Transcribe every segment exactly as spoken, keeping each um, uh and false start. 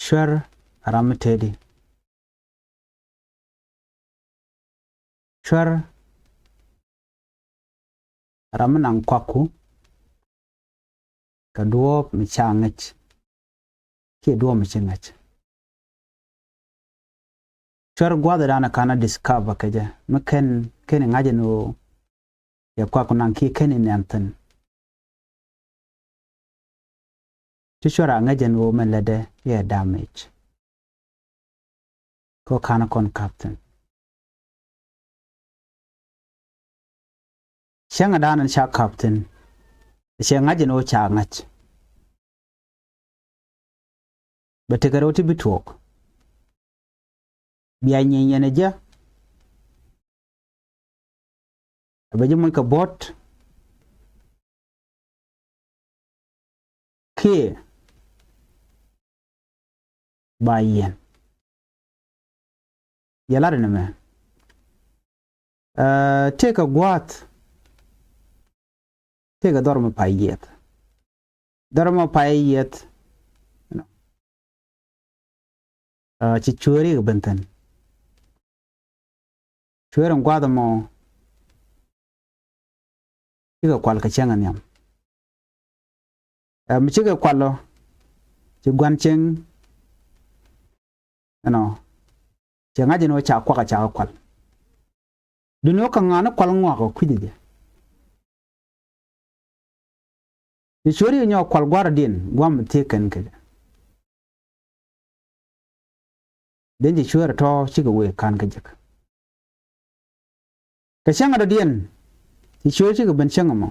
Cuɛr ɛ ram mi tëëdi. Cuɛr ɛ ram mi naŋ kuaku kɛ duɔ̱ɔ̱p mi ca ŋäc kiɛ duɔ̱ɔ̱p mi ci ŋäc. Cuɛr gua̱a̱th ɛ da̱a̱n ɛ ka̱n a discover kɛ jɛ mi ken ken i̱ ŋa̱c ɛn ɣöö yɛ kuaku naŋ kiɛ ken i̱ nɛn thi̱n. Ci cuɛr a ŋäc ɛn ɣöö mɛ lätdɛ yɛ damage. Kɛ ɣöö ka̱n kɔn ka̱p thi̱n. Cäŋ ɛ da̱a̱n ɛn ca ka̱p thi̱n cɛ ŋa̱c ɛn ɣöö ca ŋa̱c. Bɛ tekɛ rɛw ti bi tuɔɔk. Bia nyieny yɛn ɛ jɛ. Ɛ bɛ ji̱ moc kɛ buɔ̱t kiɛ ba yiɛn. Yɛ lat ɛn ɛmɛ. Ɛ, tëëkɛ gua̱a̱th. Tëëkɛ dhɔr mi pay yiɛth. Dhɔr mi pay yiɛth. Ɛ, ci cueeri kɛ ben thi̱n. Cueeri gua̱a̱th ɛmɔ. Cikɛ kual kɛ cäŋ ɛ nhiam. Ɛ, mi cikɛ kual ɔ ci gua̱n cieŋ. Ɛnɔ cɛ ŋa̱c ɛn ɣöö ca kuak a ca kɛ kual. Duŋni ɣöö kä ŋa̱a̱n ni kual ŋɔak ɔ kui̱c ɛ jɛ. Ci cueeri nyɔk kual gua̱a̱r diɛn gua̱a̱m thiee kɛn kɛ jɛ. Den ci cueeri tɔ̱ cikɛ wee ka̱n kä jek. Kɛ cäŋ a dɔ̱diɛn ci cueeri cikɛ ben cäŋ ɛmɔ.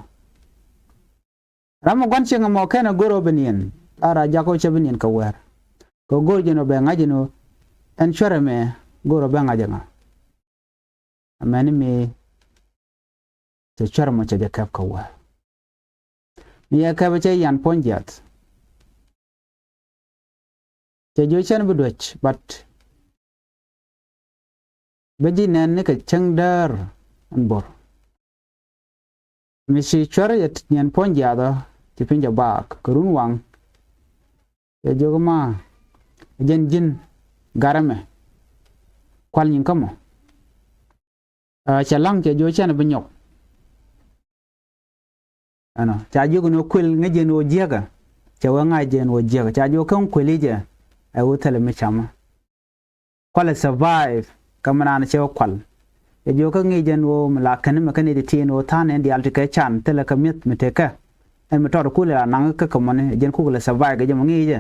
Ram mi gua̱n cäŋ ɛmɔ kɛn ɛ go̱r ɔ ben yɛn la ra jak ɔ cɛ ben yɛn kɛ wɛɛr. Kɛ go̱r jɛn ɔ bɛ ŋa̱c ɛn ɔ ɛn cuɛr ɛmɛ go̱r ɔ bɛ ŋa̱c ɛŋa. Amäni mi cɛ cuɛr mɔ cɛ jɛ kɛp kɛ wä. Mi yɛ kɛp cɛ yan puɔ̱ny jiath. Cɛ jiö cɛn bi duäc, but bä ji̱ nɛn ni kɛ cäŋ däär ɛn bo̱r. Mi ci cuɛr yɛ nyiɛn puɔ̱ny jiath ɔ ci piny jɛ baak kɛ run waŋ. Cɛ jiök ma jɛn ji̱n gat ɛmɛ kual nyin kä mɔ. Ɛ, cɛ laŋ cɛ jiök cɛn bi nyɔk. Ɛnɔ ca jiök ni kuël ŋäc jɛn ɣöö jiäkä. Cɛ wee ŋa̱c jɛn ɣöö jiäkä ca jiök kä kuël i̱ jɛ. Ɛ wee thilɛ mi camä. Kual ɛ survive kä mi naan cɛ wä kual. Cɛ jiök kä ŋi̱i̱c jɛn ɣöö mi la kɛn mi kä ni ti tin ɣöö tha̱a̱n ɛn diaal ti kɛ can thilɛ kɛ mi̱eth mi tekä. Ɛn mi tɔt kulɛ la naŋ kä kɛ mɔni jɛn kuk lɛ survive kɛ jɛ mɔ ŋi̱i̱c jɛ.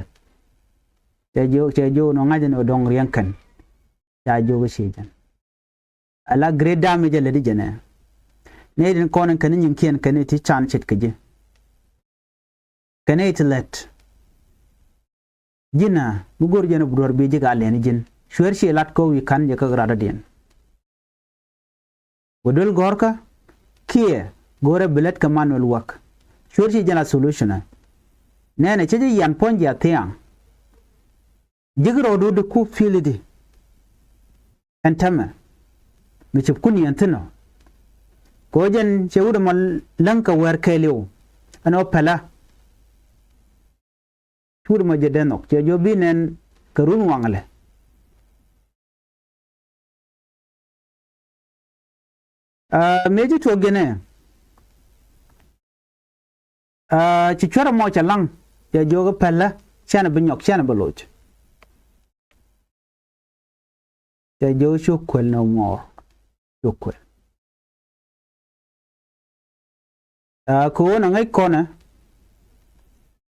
Cɛ jiök cɛ jiök ni ɣöö ŋa̱c jɛn ɣöö dɔ̱ŋ riɛŋ kɛn. Ca jiök kä ci jɛn. Ala great damage jɛ lät i̱ jɛnɛ. Nɛy tin kɔn in kɛn i̱ nyiŋkiɛn kɛn i̱ ti can ce̱tkɛ ji̱. Kɛn i̱ ti lät. Ji̱n a mi go̱r jɛn i̱ bi duɔ̱r bi ji̱ ka lɛn i̱ ji̱n cueer ci lat kɛ wi̱i̱ ka̱n jɛ kä rat dɔ̱diɛn. Wä duel gɔ̱rkä kiɛ go̱rɛ bi lät kɛ manual work. Cueer ci jɛn a solution ɛ. Nɛnɛ cä ji̱ yan puɔ̱ny ji̱ a thiaŋ. Ji̱k rɔɔdu di ku pi̱i̱lidi. Ɛn täämɛ mi cop kun yɛn thi̱n ɔ. Kɛ ɣöö jɛn cɛ wut ɛmɔ läŋ kɛ wäär kɛɛliw ɛn ɣöö pälä. Ci wut ɛmɔ jɛ dee nhɔk cɛ jiök bi nɛn kɛ run waŋ lɛ. Aa, mëë ci tuɔɔk jɛn ɛ. Aa, ci cuɛr ɛmɔ cɛ laŋ cɛ jiök pälä cɛn bi nyɔk cɛn bi loc. Cɛ jiök cu kuël ni mɔɔr cu kuël. Aa, kɛ ɣöö nɛ ŋäc kɔnɛ.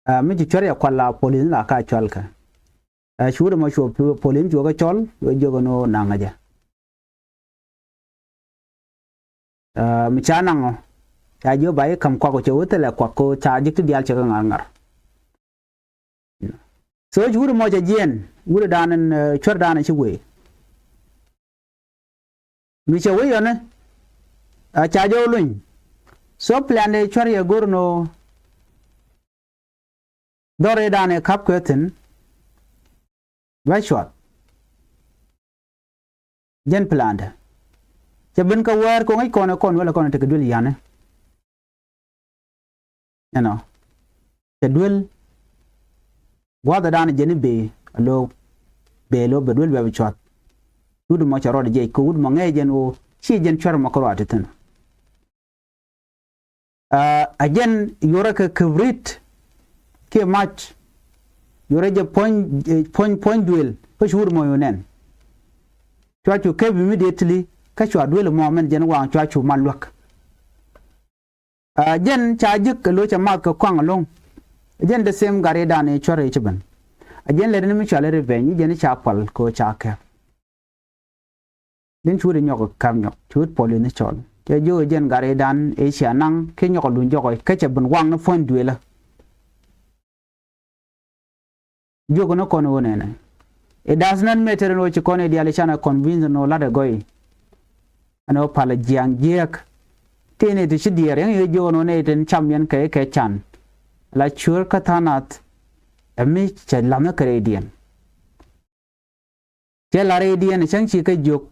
Aa, mi ci cuɛr yɛ kual la polis ni la ka cual kɛ. Aa, cuut ɛmɔ cuɔ polis cuɔ kɛ cɔl cuɔ jiök ni ɣöö naŋ ɛ jɛ. Aa, mi ca naŋ ɔ ca jiök ba i̱ ka̱m kuak ɔ cɛ wä thilɛ kuak kɛ ɣöö ca ji̱k ti diaal cɛ kɛ ŋa̱r ŋa̱r. So ci wut ɛmɔ cɛ jiɛɛn wut ɛ daanɛ cuɛr daanɛ ci wee. Mi cɛ wee yɔni a ca jɛ wä luny. So plan dee cuɛr yɛ go̱r ni ɣöö dhɔr i̱ daanɛ ka̱p kɛ thi̱n. Bä cuat. Jɛn plan dɛ cɛ ben kɛ wäär kɛ ŋäc kɔn ɛ kɔn wälɛ kɔn ɛ tekɛ duel ya̱nɛ. Ɛnɔ cɛ duel gua̱thɛ daanɛ jɛn i̱ bëë a lo bɛ lo bɛ duel bɛ bi cuath. Wut mɔ cɛ rɔɔdɛ jiɛc kɛ wut mɔ ŋɛɛ jɛn ɣöö ci jɛn cuɛr mɔ kä ruaat ti thi̱n. A jɛn yuɔrɛ kɛ kibrit kiɛ mac, yuɔrɛ jɛ puɔ̱ny puɔ̱ny puɔ̱ny duëël kä cu wut mɔ yu nɛn. Cua cu kep immediately kä cua duëël mɔ mɛn jɛn waŋ cua cu mal luäk. A jɛn ca ji̱k kɛ lo̱c a math kɛ kuaŋ ɛlɔ̱ŋ. A jɛn the same gari dan i̱ cuɛr i̱ ci ben. A jɛn lɛt ni mi cɔal i̱ revenge i̱ jɛn i̱ ca pal kɛ ɣöö ca kɛp. Din cuut i̱ nyɔk kap nyɔk cuut pɔl in i̱ cɔl cɛ jiök i̱ jɛn gari dan i̱ cia naŋ kiɛ nyɔk a luny jɔk i̱ kä cɛ ben waŋ ni puɔ̱ny duëëlä. Jiök ni kɔn i̱ ɣöö nɛnɛ. It does not matter in ɣöö ci kɔn i̱ diaal i̱ canɛ convince ni ɣöö lat ɛ gɔy. Ɛn ɣöö pal ɛ jiaŋ jiääk. Tëë ni ti ci diɛɛr yɛn i̱ jiök ni ɣöö nɛy tin cam yɛn kɛ i̱ kɛ can. La cuër kä tha̱a̱ŋ nath. Ɛ mi cɛ la̱th ni kɛ rɛydiɛn. Cɛ la rɛydiɛn cäŋ ci kä jiök.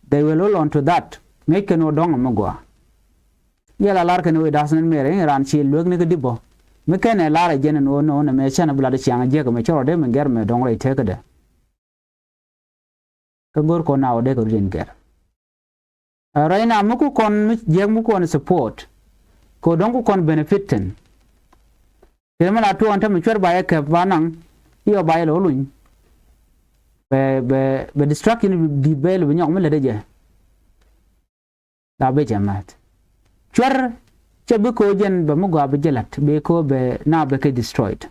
They will hold on to that. Ŋäc kɛn ɣöö dɔ̱ŋ mi gɔaa. Yɛ la lar kɛn ɣöö it does not matter in raan ci luek ni kä dip bä. Mi kɛn ɛ lar ɛ jɛn ɛn ɣöö nɔ nɛ mɛ cɛn ɛ bi lat ɛ ciaŋ ɛ jiäk ɛmɛ cɛ rɔ dee mi gɛr mɛ dɔ̱ŋ rɛy tëkädɛ. Kä go̱r kɔn na ɣöö dee kɛ rut in gɛr. Ɛ rɛy na mi ku kɔn mi jiäk mi ku kɔn support. Kɛ ɣöö dɔ̱ŋ ku kɔn benefit thi̱n. Tëë mi la tuɔɔk ɛn tämɛ cuɛr ba yɛ kɛp ba naŋ i̱ ɔ ba yɛ lɛ wä luny. Bɛ bɛ bɛ distraction bi bɛ lɛ bi nyɔk mi lät ɛ jɛ. La bɛ cɛ mɛth cuɛr cɛ bi ko̱o̱k jɛn bɛ mi gɔaa bi jɛ la̱t bi ko̱o̱k bɛ na bɛ kɛ destroyed.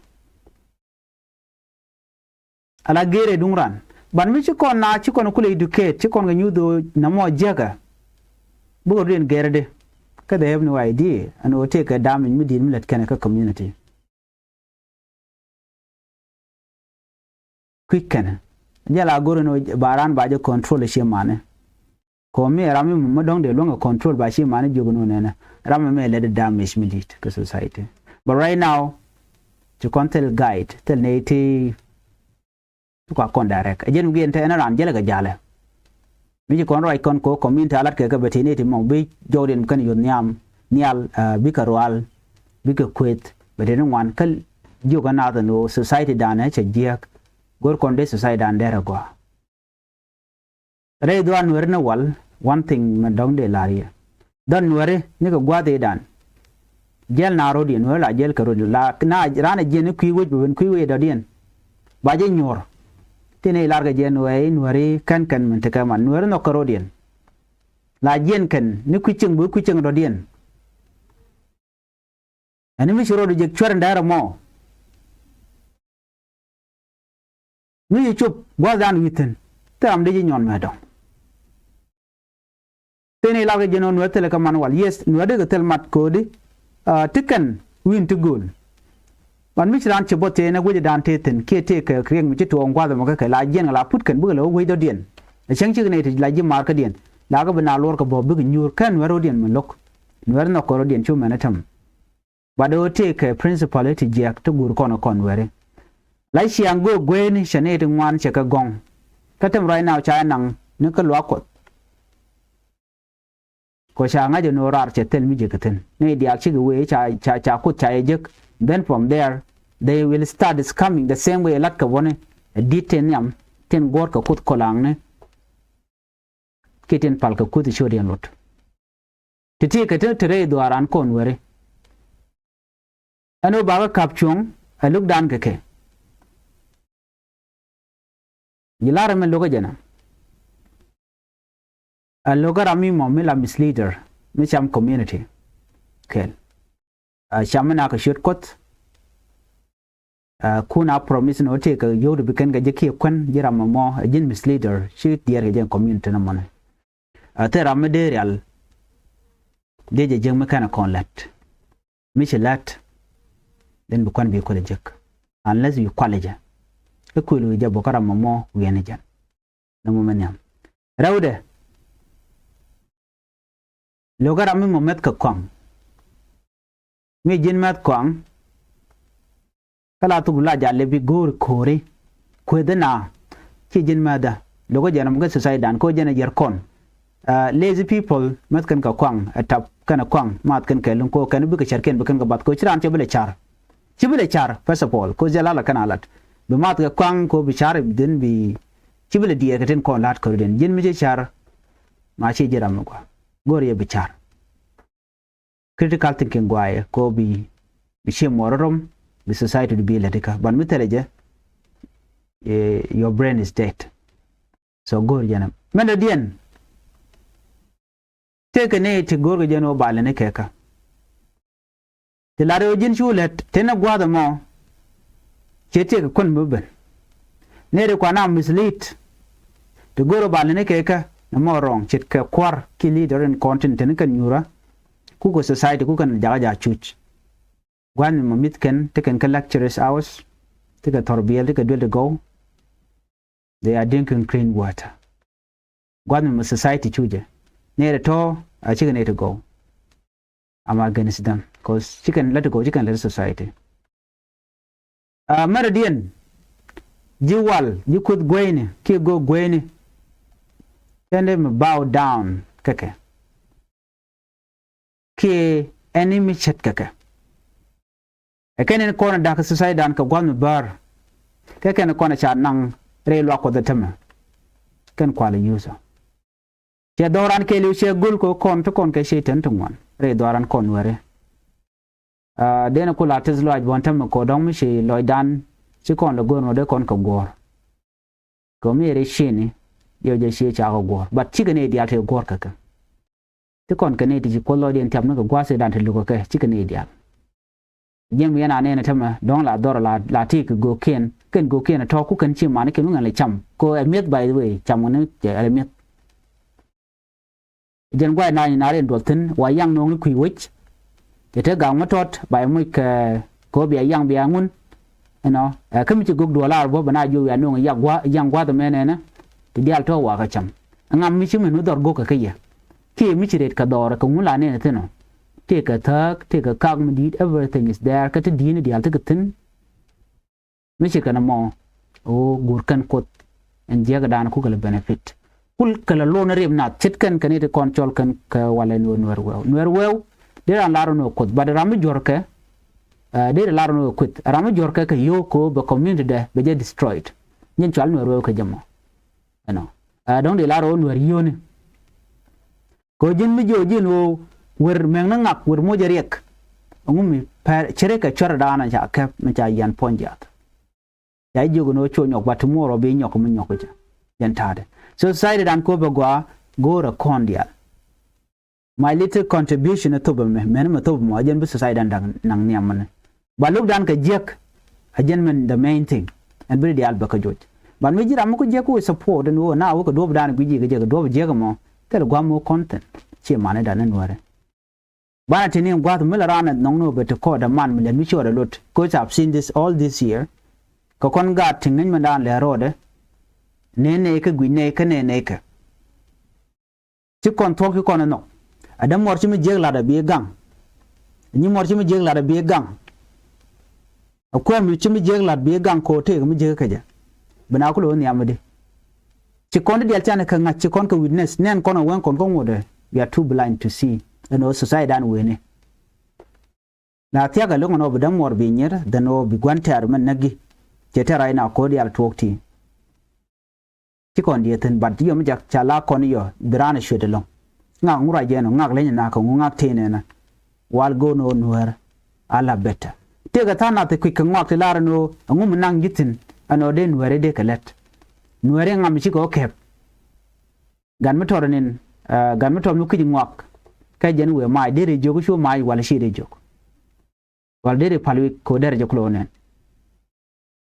Ala geer ɛ duŋ ran. But mi ci kɔn na ci kɔn kulɛ educate ci kɔn kɛ nyuth ɣöö namɔ jiäkä. Bikɛ rut in gɛr di kä they have no idea ɛn ɣöö tëëkɛ damage mi di̱i̱t mi lät kɛnɛ kä community. Kui̱c kɛnɛ jɛ la go̱r ɛn ɣöö ba raan ba jɛ control ɛ cie manɛ. Kɔmi ram mi mɔ dɔ̱ŋ dee luäŋ ɛ control ba ci mani jiök ni wä nɛnɛ. Ram mi mɛ lɛ di damage mi di̱i̱t kɛ society. But right now ci kɔn thil guide thil nɛy ti kua kɔn direct ɛ jɛn mi giɛn te ɛn ran jɛlɛ kɛ jalɛ. Mi ci kɔn ruac kɔn kɛ community a lat kɛ kɛ bɛ ti nɛy ti mɔ bi jɔwdiɛn kɛn yoth nhiam nhial bikɛ rual bikɛ kueth bɛ ti ni ŋuan kä jiök ɛ nath ɛn ɣöö society danɛ cɛ jiääk. Go̱r kɔn dee society dan derɛ gɔaa. Rɛy dhuaar nuɛri ni wal one thing mɛ dɔ̱ŋ dee la̱r yɛ. Dhɔn nuɛri ni kɛ gua̱a̱th i̱ dan. Jiɛl na ro̱diɛn nuɛri la jiɛl kɛ ro̱diɛn la na raan ɛ jiɛn ni kui̱ wec bɛ ben kui̱ wec dɔ̱diɛn. Ba jɛ nyuɔ̱r. Ti ni lar kɛ jiɛn nuɛri nuɛri kɛn kɛn min ti kɛ man nuɛri nhɔk kɛ ro̱diɛn. La jiɛn kɛn ni kui̱ cieŋ bi kui̱ cieŋ dɔ̱diɛn. Ɛn mi ci rɔɔdu jek cuɛr in dɛɛr ɛmɔ. Mi ci cop gua̱thdan wi̱thin thil ram dee ji̱ nyɔn mɛ dɔ̱ŋ. Thil ni lar kɛ ji̱n ɣän nuɛr thilɛ kɛ man wal yes nuɛr dee kɛ thil mat ko̱o̱di. Ti kɛn wi̱n ti gööl. Man mi ci raan ci bɔ tëë nɛ guic dan tëë thi̱n kiɛ tëë kɛ riɛk mi ci tuɔɔk gua̱th ɛmɔ kɛ kɛ la jiɛn kɛ la put kɛn bikɛ lɛ wä guic dɔ̱diɛn. Ɛ cäŋ cik nɛy ti la ji̱ maar kädiɛn la kɛ bi na luɔr kɛ bɔ bikɛ nyuur kɛn nuɛr rɔ̱diɛn mi lo̱k. Nuɛr nhɔk kɛ rɔ̱diɛn cu mɛn ɛ täm. Bat ɣöö tëëkɛ principal ti jiɛk ti guur kɔn kɔn weri. La ciaŋ göök gueeni cɛ ni ti ŋuan cɛ kɛ gɔŋ. Kä tem right now ca naŋ ni kä luaak kuɔth. Kɔ ca ŋa̱c ɛn ɣöö raar cɛ thil mi ji̱ kɛ thi̱n ni diaal cikɛ wee ca ca ca kuoth ca yɛ jek. Then from there they will start is coming the same way lat kɛ bɔni. Ɛ di̱t tin nhiam tin guɔ̱ɔ̱r kɛ kuoth kɔlaŋni. Kiɛ tin pal kɛ kuoth i̱ ciöt yɛn luɔt. Ti ti kɛ ti ti rɛy dhuaaran kɔn weri. Ɛn ɣöö bakɛ ka̱p cuɔ̱ŋ ɛ lo̱kdan kɛ kɛ. Ji̱ la̱r ɛmɛ lo̱kä jɛn ɛ. Ɛ lo̱kä ram mi mɔ mi la misleader mi cam community kɛl. Ɛ cam mi na kɛ ciöt kuɔth. Ɛ kun a promise ni wä tëëkɛ yio̱w ti bi kɛn kɛ ji̱ kiɛ kuän ji̱ ram ɛmɔ ɛ ji̱n misleader ci diɛɛr kɛ jɛ community ni mɔni. Ɛ thil ram mi dee rial. Dee jɛ jiäk mi kɛn ɛ kɔn lät. Mi ci lät. Then bi kuän bi kuäl ɛ jiäk. Unless wi̱i̱ kual ɛ jɛ. Kä kuël wi̱i̱ jɛ bok kä ram ɛmɔ wi̱i̱ ɛn ɛ jɛn. Ni mɔ mi nhiam. Rɛwdɛ. Lo̱kä ram mi mɔ mɛth kɛ kɔaŋ. Mi ji̱n mɛth kɔaŋ. Kä la thuk la jal lɛ bi go̱o̱ri ko̱ri. Kueth na. Ci ji̱n mɛthä. Lo̱kä jɛn ram kä society dan ko jɛn a yɛr kɔn. Lazy people mɛth kɛn kɛ kɔaŋ ɛ tap kɛn ɛ kɔaŋ math kɛn kɛ luŋ ko kɛn bikɛ cɛr kɛn bi kɛn kɛ bath ko ci raan cɛ bi lɛ car. Ci bi lɛ car first of all ko jɛ la la kɛn a lat. Bi math kɛ kɔaŋ kɛ ɣöö bi car i̱ bi dhin bi ci bi lɛ diɛɛr kɛ tin kɔn la̱t kärɔ̱diɛn. Ji̱n mi ci car ma ci ji̱ ram mi gɔaa. Go̱o̱r yɛ bi car. Critical thinking gɔaaɛ kɛ ɣöö bi, bi ciɛ muɔɔr rom, bi society di bi lät ikä. But mi thilɛ jɛ, eh, your brain is dead. So go̱o̱r jɛn ɛmɛ. Mɛn dɔ̱diɛn, tëëkɛ nɛy ti go̱o̱rkɛ jɛn ɣöö ba lät ni kɛ kä. Ti lat ɣöö ji̱n cu lät, tin ɛ gua̱a̱th ɛmɔ, ciɛ tëëkɛ kuän mi ben. Nɛy ti kuan a mislead. Ti go̱o̱r ɣöö ba lät ni kɛ kä, nɔmɔ wrong, ce̱tkɛ kua̱r ki leader in kɔn tin, tin kɛn nyuurä. Kukɛ society, kukɛ jakä ja̱ cuc. Gua̱a̱th mi mɔ mi̱th kɛn, ti kɛn kä luxurious house, ti kɛ thɔrbiɛl, ti kɛ duel ti gɔw. They are drinking clean water. Gua̱a̱th mi mɔ society cucɛ. Nɛy ti tɔ̱, a cikɛ nɛy ti gɔw. I'm against them. 'Cause ci kɛn lät ti gɔw, ci kɛn lät society. A mɛrɛ diɛn, ji̱ wal, ji̱ kuth gueyni, kiɛ go̱o̱k gueyni. Kɛn dee mi bow down kɛ kɛ. Kiɛ ɛn ni mi ce̱tkɛ kɛ. Ɛ kɛn in kɔn da̱k society dan kɛ gua̱th mi bäär. Kɛ kɛn kɔn ca naŋ rɛy luak Kuɔth ɛ tämɛ. Kɛn kual ɛ yuthä. Cɛ dhɔran kɛɛliw cɛ gul kɛ kɔn ti kɔn kɛ cɛ tɛn ti ŋuan. Rɛy dhɔran kɔn wɛri. A, den ku la teth lɔac buɔ̱n tämɛ kɛ dɔ̱ŋ mi ci lɔcdan. Ci kɔn lɛ go̱r nɔ dee kɔn kɛ guɔ̱ɔ̱r. Kɛ mi ri cini, yɛ jɛ cie cakɔ guɔ̱ɔ̱r. But cikɛ ni diaal ti guɔ̱ɔ̱r kɛ kɛ. Ti kɔn kɛ ni ti ci Kuoth lɔcdiɛn thiap ni kɛ gua̱a̱th dan ti lukɛ kɛ, cikɛ ni diaal. Jiɛm yɛn a nɛn tämɛ, dɔ̱ŋ la dhɔr la, la ti kɛ go̱o̱kiɛn, kɛn go̱o̱kiɛn tɔ̱ ku kɛn ci mani kɛ mi ŋɛn lɛ cam. Kɛ ɛ mi̱eth, by the way, cam ni ɛ mi̱eth. Jɛn guay na, na rin duɔth thi̱n, wa yaŋ no̱o̱ŋ ni kui̱ wec. Cɛ te gak mi tɔt, ba yɛ muc kɛ, kɛ ɣöö bia yaŋ bia ŋun. Ɛnɔ, ɛ, kä mi ci gök duɔl ar bä, bɛ na jiök wiaa no̱o̱ŋ yak gua-, yaŋ gua̱th ɛmɛ nɛnɛ. Ti diaal tɔ̱ wakä cam. Ɛŋa mi ci min mi dhɔr gök kɛ kä yɛ. Kiɛ mi ci ret kɛ dhɔr kɛ ŋun la nɛnɛ thi̱n ɔ. Tëëkɛ thääk, tëëkɛ kak mi di̱i̱t, everything is there. Kä ti di̱i̱t ni diaal tekɛ thi̱n. Mi ci kɛn ɛmɔ ɣöö guur kɛn Kuoth ɛn jiäkɛ daanɔ kukɛ lɛ benefit. Kul kɛ lɛ lo̱n rip nath ce̱tkɛn kɛn i̱ ti kɔn cɔl kɛn kɛ walɛ ni ɣöö Nuɛr Wɛw. Nuɛr Wɛw dee raan lar ɣöö Kuoth, but ram mi juɔ̱rkɛ, ɛ, dee raan lar ɣöö Kuoth. Ram mi juɔ̱rkɛ kɛ yio̱o̱k kɛ ɣöö bɛ community dɛ bɛ jɛ destroyed. Nyin cual Nuɛr Wɛw kɛ jɛ mɔ. Ɛnɔ. Ɛ, dɔ̱ŋ dee lar ɣöö Nuɛr yio̱o̱ni. Kɛ ɣöö ji̱n mi jiök ji̱n ɣöö wer mɛŋni ŋak, wer moc ɛ riɛk. Ɛŋu mi pɛr ce̱tkɛ cuɛr daanɔ ca kɛp mi ca yian puɔ̱ny jiath. Ca jiök ni ɣöö cu nyɔk, but tomorrow bi nyɔk mi nyɔk cɛ. Jɛn ta̱a̱dɛ. So society dan kɛ ɣöö bɛ gɔaa go̱o̱rɛ kɔn diaal. My little contribution ɛ thop ɛmɛ, mɛn mɛ thop mɔ, ɛ jɛn bi society dan da̱ŋ naŋ nhiam mɛnɛ. Ba luk dan kɛ jiäk, ɛ jɛn mɛn the main thing. Ɛn bi diaal bɛ kɛ joc. But mi ji̱ ram mi ku jiäk ku support ɛn ɣöö na wä kɛ duɔ̱p dan gui̱c ji̱ kɛ jɛ kɛ duɔ̱p jiäk ɛmɔ, thil gua̱a̱m wä content. Ci mani dan ɛn wärɛ. Banɛ tini gua̱th mi la raan ɛ nhɔŋ ni wä bɛ ti kɔɔdɛ man mi lɛt mi ci ɣɔdɛ lot. 'Cause I've seen this all this year. Kɛ kɔn gaat ti ŋäc mɛn daan lɛ rɔɔdɛ. Nɛy nɛy kä gui̱c nɛy kä nɛy nɛy kä. Ci kɔn thuɔ̱k ci kɔn ɛ nhɔk. Ɛ dämuɔr ci mi jiäk lat ɛ bi gaŋ. Nyimuɔr ci mi jiäk lat ɛ bi gaŋ. Ɛ kuɛm ci mi jiäk lat bi gaŋ kɛ ɣöö tëëk mi jiäk kä jɛ. Bi na ku lo̱o̱ nhiam mi di. Ci kɔn di dial canɛ kɛ ŋa̱c, ci kɔn kɛ witness, nɛn kɔn ɛ wɛŋ kɔn kä ŋuɔ̱tdɛ. We are too blind to see. Ɛn ɣöö society dan weni. Na thia̱k ɛ lo̱k ɛn ɣöö bi dämuɔr bi nyier, then ɣöö bi gua̱n tɛ̈r mɛn näk gi̱. Cɛ tɛ̈r rac na ko̱r diaal tuɔɔk ti. Ci kɔn diee thi̱n, but yɔ mi jak ca la kɔn yɔ, bi raan ɛ cuet ɛlɔ̱ŋ. Ŋak ŋu ruac jɛ ɛn ɣöö ŋak leny ɛ nak kɛ ŋu ŋak tëë nɛnɛ. Wal go̱o̱n ɣöö Nuäär a la better. Tëëkɛ tha̱a̱ŋ nath ɛ kui̱c kɛ ŋɔak ti lar ɛn ɣöö ɛŋu mi naŋ ji̱ thi̱n ɛn ɣöö dee Nuääri dee kɛ lät. Nuääri ŋa mi cikɛ ɣä kɛp. Gat mi tɔt nin, ɛ, gat mi tɔt mi kui̱c ŋɔak. Kä jɛn wëë mac dee rɛy jiök cu mac wal ci rɛy jiök. Wal dee rɛy pal wi̱i̱ kɛ ɣöö derɛ jɛ kulɛ wä nɛn.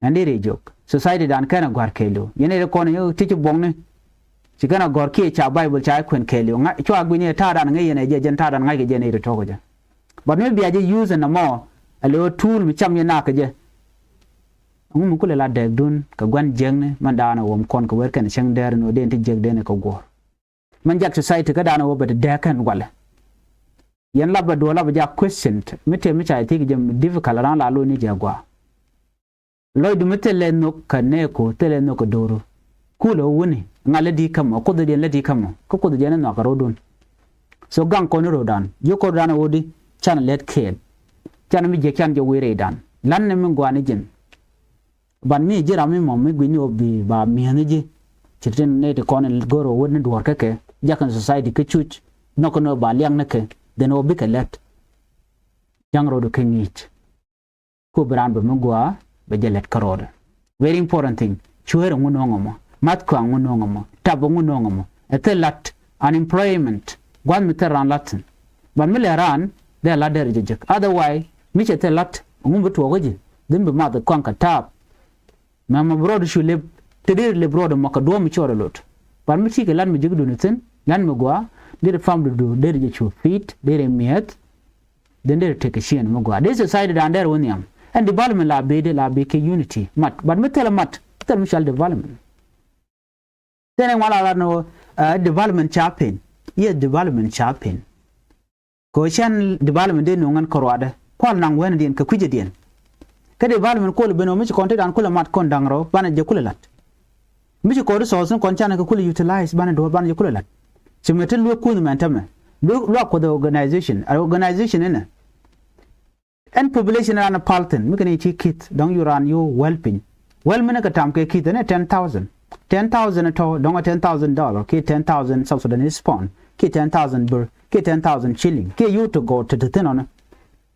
Ɛn dee rɛy jiök. Society dan kɛn a gɔ̱a̱r kɛɛliw. Yɛn ɛ ri kɔn i̱ ti ci buɔ̱ŋni. Ci kɛn a gɔ̱a̱r kiɛ ca Bible ca i̱ kuɛn kɛɛliw. Ŋa̱c cua gui̱ni ɛ ta̱a̱dan ŋäc yɛn ɛ jɛ jɛn ta̱a̱dan ŋa̱ckɛ jɛ nɛy ti tɔ̱kä jɛ. But mi bia jɛ use ɛn ɛmɔ. Ɛ lo̱ tool mi cam yɛn nak kɛ jɛ. Ɛŋu mi kulɛ la dɛɛkdun kɛ gua̱n jiäkni mɛn daanɛ wä mi kɔn kɛ wer kɛn cäŋ dɛɛr ni wä dee ti jiäk dee ni kɛ guɔ̱ɔ̱r. Mɛn jak society kä daanɛ wä bɛ ti dɛɛk kɛn walɛ. Yɛn lapɛ duɔ̱ɔ̱r lapɛ jak question mi tëë mi ca yɛ thi̱i̱k jɛ mi difficult ran la lo̱c ni jɛ gɔaa. Lɔcdu mi thilɛ nhök kɛ nɛɛku, thilɛ nhök kɛ do̱ru. Kulɛ wä wuni ŋa̱ lät di̱i̱t kä mɔ, Kuothdiɛn lät di̱i̱t kä mɔ, kä Kuothdiɛn ni nhɔakä ro̱dun. So gaŋ kɔn ni ro̱dan, jiök kɔn ro̱dan ɛ ɣöö di, canɛ lät kɛɛl. Canɛ mi jiäk can jɛ wee rɛydan. La̱tnɛ mi gɔaa ni ji̱n. Ban mi ji̱ ram mi mɔ mi gui̱ni ɣöö bi ba mi̱eethni ji̱. Ci tin ni ti kɔn in go̱r ɣöö wä ni duɔ̱ɔ̱r kä kɛ jakä ni society kä cuc. Nhɔk ni ɣöö ba liak ni kɛ, then ɣöö bikɛ lät. Ja̱ŋ rɔɔdu kɛ ŋi̱i̱c. Ku bi raan bɛ mi gɔaa bɛ jɛ lät kä rɔɔdɛ. Very important thing. Cueer ɛŋu no̱o̱ŋ ɛmɔ? Math kɔaŋ ɛŋu no̱o̱ŋ ɛmɔ? Tap ɛŋu no̱o̱ŋ ɛmɔ? Ɛ thil la̱t, unemployment. Gua̱th mi thil raan la̱t thi̱n. Ban mi lɛ raan dee la̱t dee rɛ jɛ jek. Otherwise mi cɛ thil la̱t, ɛŋu bi tuɔɔk kä ji̱? Dhin bi math kɔaŋ kɛ tap. Mɛmɛ bi rɔɔdu cu lep, te deri lep rɔɔdu mɔ kɛ duɔ̱ɔ̱p mi cɔɔr ɛ lot. Ban mi cikɛ la̱t mi jek duni thi̱n, la̱t mi gɔaa, deri family du, deri jɛ cu feed, deri mi̱eth. Then deri tekɛ ciɛn mi gɔaa. Dee society dan deri wä nhiam. Ɛn development la bee dee la bee kɛ unity. Mat, but mi thilɛ mat, thilɛ mi cɔal development. Then ɛn wala la no, uh, development ca pen. Yes, development ca pen. Kɛ ɣöö cɛn development dee nuŋ ɛn kärɔadɛ. Kual naŋ wɛnɛ diɛn kɛ kui̱cɛ diɛn. Kä development kuɔl ben ɣöö mi ci kɔn te dan kulɛ mat kɔn da̱ŋ rɛw banɛ jɛ kulɛ la̱t. Mi ci kɔn resource ni kɔn canɛ kɛ kulɛ utilize banɛ duɔ̱ɔ̱r banɛ jɛ kulɛ la̱t. Ci mɛ te luek kunh mɛn tämɛ. Luek, luak kuɔth organization. A organization inɛ. Ɛn population ran pal thi̱n mi kɛn i̱ ti ki̱th dɔ̱ŋ yu ran yu wɛl piny. Wɛl mi ni kɛ tam kɛ ki̱th ɛn ɛ ten thousand. Ten thousand tɔ dɔ̱ŋ ɛ ten thousand dollar kiɛ ten thousand South Sudanese pound kiɛ ten thousand birr kiɛ ten thousand shilling kiɛ yu ti gɔw ti ti thi̱n ɔnɔ.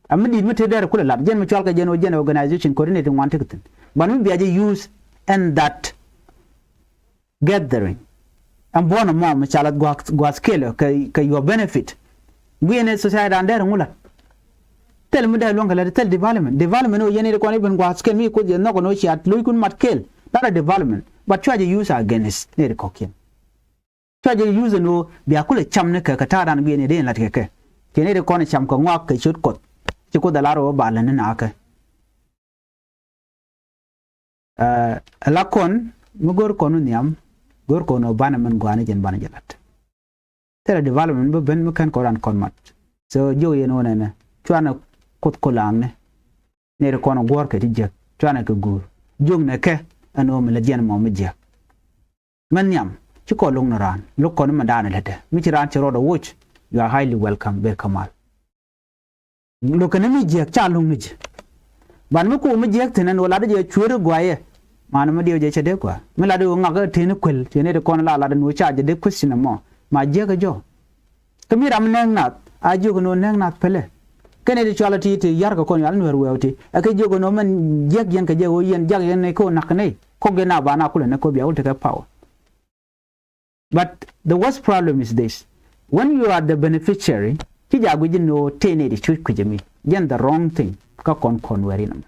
A mi di̱i̱t mi te dɛr kulɛ lat jɛn mi cual kɛ jɛn ɔ jɛn organization coordinating wan ti kɛ thi̱n. Ban mi bia jɛ use ɛn that gathering. Ɛn buɔ̱n ɛmɔ mi ca lath gua̱a̱th, gua̱a̱th skill kɛ, kɛ your benefit. Guiɛn ɛ society dan dɛr ŋu la̱t. Thil mi dee luɔ̱ŋ kɛ la̱t thil development. Development ɔ yɛn ni ri kɔn i̱ ben gua̱a̱th skill mi kuoth yɛ nhɔk ɛn ɔ ciat lo̱ckun mat kel. That a development. But cua jɛ use against ni ri kɔ̱kiɛn. Cua jɛ use ɛn ɣöö bia kulɛ cam ni kɛ kɛ ta̱a̱ dan guiɛn ni dee in la̱t kɛ kɛ. Cɛ ni ri kɔn cam kɛ ŋɔak kɛ ciöt kuɔth. Ci kuoth a lar ɣöö ba lät ni nakä. Ɛ la kɔn mi go̱r kɔn wä nhiam, go̱r kɔn wä banɛ min gua̱a̱ni jɛn banɛ jɛ la̱t. Thilɛ development bi ben mi kɛn kɔn ran kɔn mat. So jiök yɛn wä nɛnɛ cuanɛ kuoth kulaŋni. Nɛy ti kɔn guɔ̱ɔ̱rkɛ ti jiäk cuanɛ kɛ guur. Jiök nɛ kɛ ɛn ɣöö mi lät yɛn mɔ mi jiäk. Mɛn nhiam ci kɔn lo̱k ni raan lo̱k kɔn mi daanɛ lätdɛ mi ci raan ci rɔɔdɛ woc. You are highly welcome, ber kä mal. Lo̱k kɛn mi jiäk ca lo̱k ni ji̱. Ban mi ko̱o̱m mi jiäk thi̱n ɛn ɣöö latdä jɛ cueeri guayɛ. Man mi diɛw jɛ cɛ dee gua̱a̱ mi latdä ɣöö ŋak ɛ tëëni kuel ci nɛy ti kɔn la latdä ni ɣöö ca jɛ dee question ɛmɔ. Ma jiäk ɛ jɔ̱ɔ̱k. Kä mi ram nɛɛŋ nath a jiök ni ɣöö nɛɛŋ nath pälɛ. Kɛn ɛ ti cual ti ti ya̱r kɛ kɔn yual nuɛɛr wɛɛw ti ɛ kɛ jiök ni ɣöö mɛn jiäk yɛn kɛ jɛ ɣöö yɛn jak yɛn ni kä ɣöö nak kɛ nɛy kɔk yɛn a ba na kulɛ ni kɛ ɣöö bia wul tekɛ power. But the worst problem is this. When you are the beneficiary, ci ja guic ni ɣöö tëë nɛy ti cuc kui̱c mi jɛn the wrong thing kä kɔn kɔn wɛɛr in ɛmɔ.